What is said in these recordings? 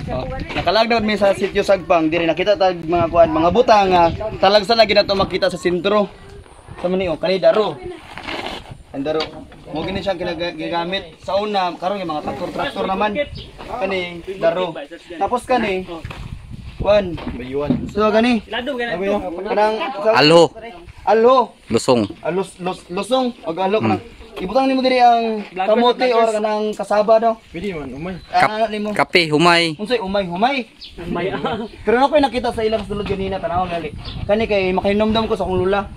Oh, nakalag daw mi sa sitio Sagpang diri nakita tag mga kuan mga butang nga talagsa lagi nato makita sa sentro. Sa man ni oh, kani daro. Ang daro. Mo gini siya ginagamit sa una karon yung mga traktor-traktor naman. Kani daro. Tapos kani kuan bayuan. So gani. Kanang Alho, alho, lusong. Alus lusong og alho kanang ibutang nimo diri ang kamote or kanang kasaba daw. Pwede man, umay. Ano nimo? Kape, humay. Unsay umay humay? Humay. Pero ako nakita sa ilang sulod ganina tanaw gali. Kani kay makainomdom ko sa akong lula.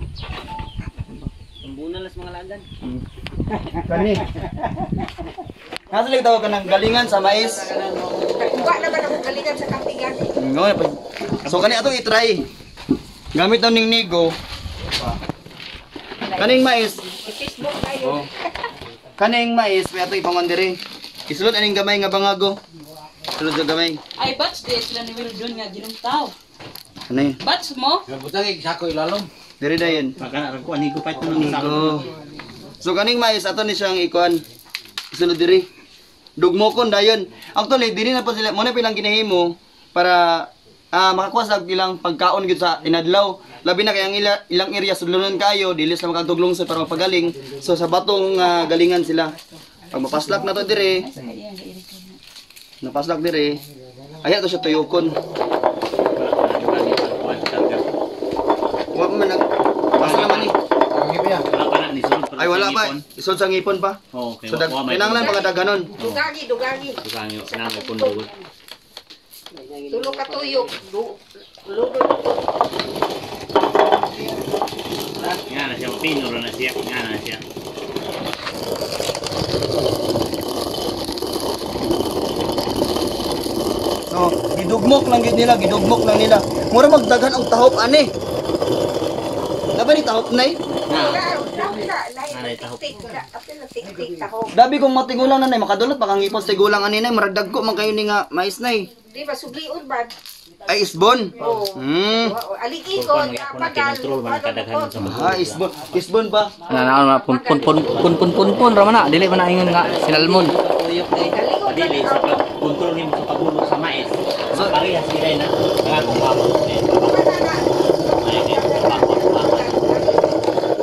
Tumbunan las mga lagan. Kani. Nasa lagi tawag kanang galingan sa mais. Nagkuha na ba na galingan sa kapigan? No, so kani atong i-try. Gamit daw ning nigo. Kaning mais. I-Facebook tayo. Oh. Kaning mais may atong ipangon diri. Isulod aning gamay nga bangago. Sulod sa gamay. Ay, batch di sila ni Will Jun nga ginumtaw. Ani. Batch mo? Butang sako ilalom. Diri dayon. Baka na ko ani ko pa ito ng Nigo. So kaning mais ato ni siyang ikuan. Isulod diri. Dugmokon dayon. Actually diri na po sila mo na pilang ginahimo para makakuha sa ilang pagkaon gyud sa inadlaw. Labi na kay ang ilang area sudlonon kayo, dili sila makadugong sa para mapagaling. So sa batong galingan sila. Pag mapaslak na to diri. Napaslak diri. Ay to siya tuyokon. Wa man nag basta naman ni. Wala pa na ni sulod. Ay wala pa. Isod sa ngipon pa. Oh, okay. So kinahanglan pa kadaganon. Dugagi, dugagi. Dugangi na may pundo. Tulo ka tuyok. Lugo. Nga na siya pino ra na siya. Nga na siya. So, gidugmok lang gid nila, gidugmok lang nila. Mura magdaghan og tahop ani. Dapat ni tahop nay. Nanay, tahop. Dabi kung matigulang na nay makadulot pa kang ngipon sa tigulang ani nay, murag dagko man kayo ni nga mais nay. Di ba sublion ba? Ay isbon. Oo. Aligi ko, Ako na kinontrol man ang kadaghanon sa mga. Ah, isbon, isbon pa. Ana na pun pun pun pun pun pun pun ramana dili man na ingon nga sinalmon. Dili sa pag-control nimo sa pagulog sa mais. So parehas sila na ang akong mama.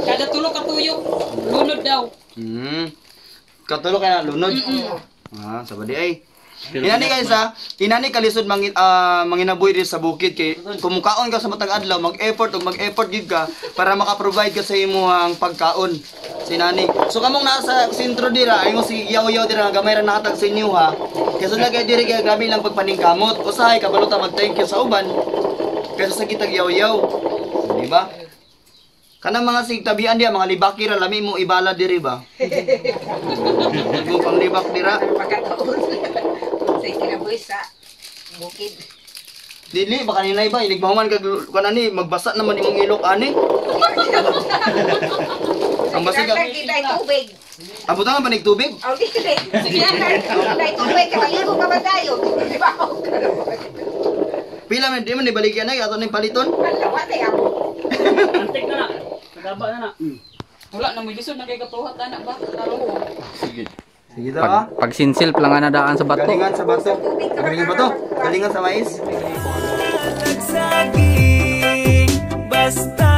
Kada tulo ka tuyok, lunod daw. Katulo kay na lunod. Ah, sabadi ay. Inani guys ha, inani kalisod manginabuhi diri sa bukid kay kung mukaon ka sa matag adlaw, mag-effort ug mag-effort gid ka para maka-provide ka sa imong pagkaon. Si nani. So kamong nasa sentro dira, ay mo si yaw-yaw dira nga gamay ra nakatag sa inyo ha. Kaysa lagay diri kay grabe lang pagpaningkamot. Usahay kabalo ta mag-thank you sa uban kaysa sa kitag yaw-yaw. Di ba? Kanang mga sigtabian diya, mga libaki ra lami mo ibala diri ba? Mo panglibak dira. Pagkakaon. Sa kinabuhi sa bukid. Dili baka nilay ba ilig mahuman kag kanani magbasa naman imong ilok ani. Ang basi ka. Kinahanglan tubig. Abutan ka ba tubig? Oh, dili. Kinahanglan tubig kay maligo ka ba tayo? Di ba? Pila man di man ibaligyan ay ato ning paliton. Wala tayo amo. Antik na na. Kadaba na na. Wala na mo lisod na kay kapuhat anak ba? Karon. Sige daw ah. Pag pagsinsil lang nga nadaan sa bato. Galingan sa bato. Galingan ba to? Galingan sa mais. Saging basta